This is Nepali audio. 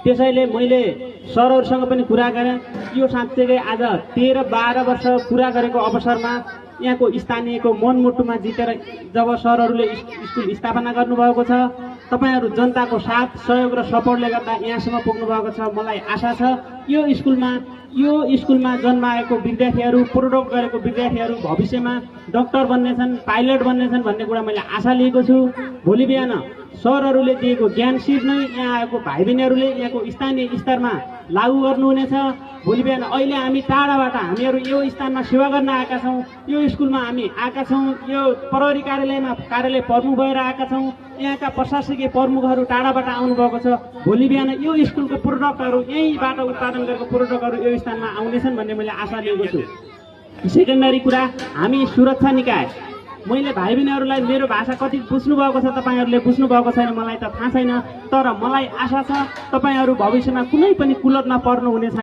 त्यसैले मैले सरहरूसँग पनि कुरा गरेँ। यो साँच्चै आज 13-12 वर्ष पुरा गरेको अवसरमा यहाँको स्थानीयको मनमुटुमा जितेर जब सरहरूले स्कुल स्थापना गर्नुभएको छ, तपाईहरू जनताको साथ सहयोग र सपोर्टले गर्दा यहाँसम्म पुग्नु भएको छ। मलाई आशा छ यो स्कुलमा जन्माएको विद्यार्थीहरू, प्रोडक्ट गरेको विद्यार्थीहरू भविष्यमा डाक्टर बन्नेछन्, पाइलट बन्नेछन् भन्ने कुरा मैले आशा लिएको छु। भोलि बिहान सरहरूले दिएको ज्ञान सिप नै यहाँ आएको भाइ बहिनीहरूले यहाँको स्थानीय स्तरमा लागू गर्नुहुनेछ। भोलि बिहान अहिले हामी टाढाबाट हामीहरू यो स्थानमा सेवा गर्न आएका छौँ, यो स्कुलमा हामी आएका छौँ, यो प्रहरी कार्यालय प्रमुख भएर आएका छौँ, यहाँका प्रशासकीय प्रमुखहरू टाढाबाट आउनुभएको छ। भोलि बिहान यो स्कुलको प्रोडक्टहरू यहीँबाट उत्पादन गरेको प्रोडक्टहरू यो स्थानमा आउनेछन् भन्ने मैले आशा लिएको छु। सेकेन्डरी कुरा, हामी सुरक्षा निकाय। मैले भाइ बहिनीहरूलाई मेरो भाषा कति बुझ्नु भएको छ, तपाईँहरूले बुझ्नु भएको छैन मलाई त थाहा छैन, तर मलाई आशा छ तपाईँहरू भविष्यमा कुनै पनि कुलतमा पर्नुहुने छैन।